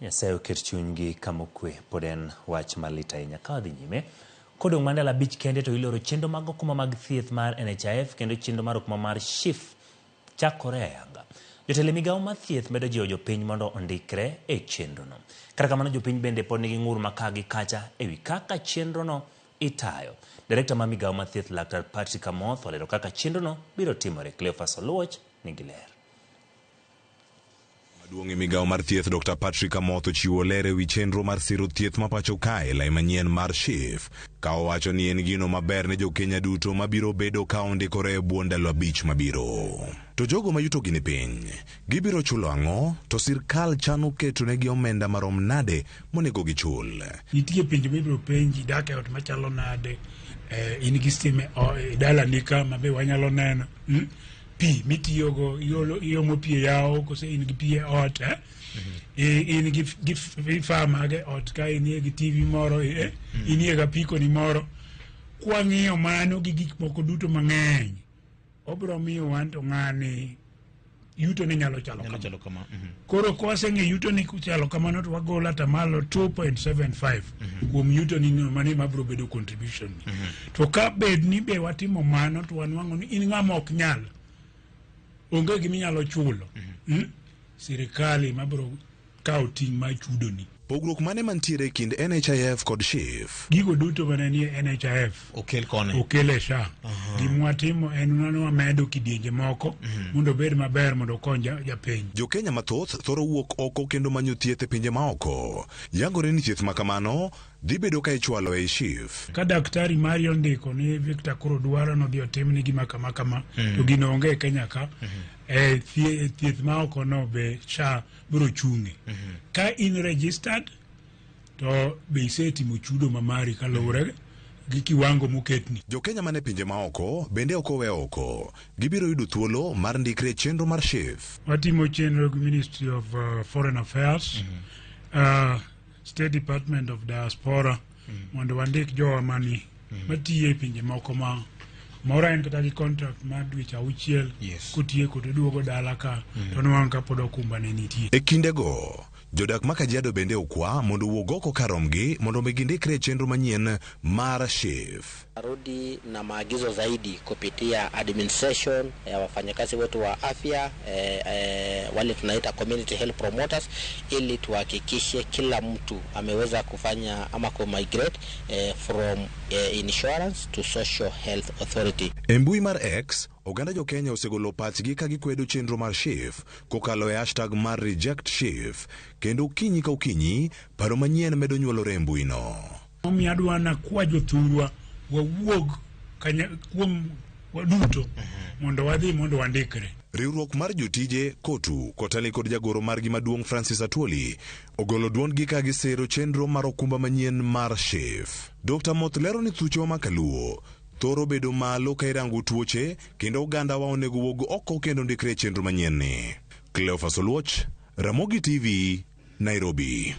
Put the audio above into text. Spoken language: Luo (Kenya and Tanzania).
Nyasaye oket chunygi kama okwe pod en wach malit ahinya. Ka wadhi nyime, kodong' mana ndalo abich kende to iloro chenro mag okumba mag thieth mar NHIF kendo chenro mar okumba mar SHIF chakore ayanga. Jotelo e migawo mar thieth medo jiwo jopiny mondo ondikre e chenrono. Kata kamano jopiny bende pod nigi ng'ur ma ka gi kacha e wi kaka chenrono itayo. Direkta mar migawo mar thieth Laktar Patrick Amoth olero kaka chenrono biro timore. Cleophas Oluoch nigi ler. Maduong' e migawo mar thieth Dr. Patrick Amoth ochiwo ler e wi chenro mar siro thieth ma pacho kae lai manyien mar SHIF ka owacho ni en gino maber ne jokenya duto mabiro bedo ka ondikore e bwo ndalo abich mabiro. To jogo ma yutogi ni piny, gibiro chulo ang'o to sirkal chano keto negi omenda marom nade monego gichul? Nitie penjo mibiro penji, idak e ot machalo nade, in gi stima e dalani ka ma be wanyalo neno. Pi mitiyogo, iomo pi e yawo kose in gi pi e ot, eh? In gi vifaa mag e ot ka inie gi TV moro, inie gi apiko ni moro. Kwang'iyo mano gi gik moko duto mang'eny, obiro miyo wan to ng'ani yuto ne nyalo chalo Nyalo kama. chalo kama. Koro kwaseng'e yuto ni chalo kamano to wagolo atamalo 2.75 kuom yuto ni no mano ema biro bedo contribution ni. To ka bed ni be watimo mano to wanwang'o ni in ng'ama ok nyal, onge gima inyalo chulo, Sirikal ema biro kawo ting' mar chudoni. Pogruok mane mantiere e kind NHIF kod SHIF? Gigo duto mane nie NHIF okel koni. Okel e SHA. Gima watimo en ni wamedo kidienje moko mondo obed maber mondo okony japiny. Jo-Kenya mathoth thoro wuok oko kendo manyo thieth e pinje maoko. Yangore ni thieth ma kamano dhi bedo ka ichwalo ei SHIF. Ka daktari mari ondiko ni Victor koro dwaro nodhi otimni gima kama kama, to gino onge e Kenya ka, thieth ma oko no be SHA biro chung'e. Ka in registered to be isetimo chudo ma mari kaluwore gi kiwango moketni. Jo-Kenya mane pinje maoko bende ok owe oko. Gibiro yudo thuolo mar ndikre e chenro mar SHIF. Watimo chenro gi Ministry of Foreign Affairs, State Department of Diaspora, mondo wandik jowa mani matiyo e pinje moko ma moro en kata gi contract mar dweche auchiel, kotieko to duogo dala ka to nwang'o ka pod okumba ne nitie. E kindego, jodak ma Kajiado bende okwa mondo owuog oko kar romgi mondo mi gindikre e chenro manyien mar SHIF. Rudi na maagizo zaidi kupitia administration ya wafanyakazi wetu wa afya, wale tunaita community health promoters, ili tuhakikishe kila mtu ameweza kufanya ama ku-migrate from insurance to social health authority. E mbui mar X, oganda jo Kenya osegolo pachgi ka gikwedo chenro mar SHIF kokalo e hashtag mar reject SHIF, kendo okinyi ka okinyi paro manyien medo nyuolore e mbui no. Omiyo adwa nakwa jothurwa wawuog kuom waduto mondo wadhi mondo wandikre. Riwruok mar jotije KOTU koteli kod jagoro margi maduong' Francis Atwoli ogolo duondgi ka gisero chenro mar okumba manyien mar SHIF. Dr. Moth lero ni thuchewa ma kaluo thoro bedo malo ka irango tuoche kendo ogandawa onego wuog oko kendo ndikre e chenro manyien ni. Cleophas Oluoch, Ramogi TV, Nairobi.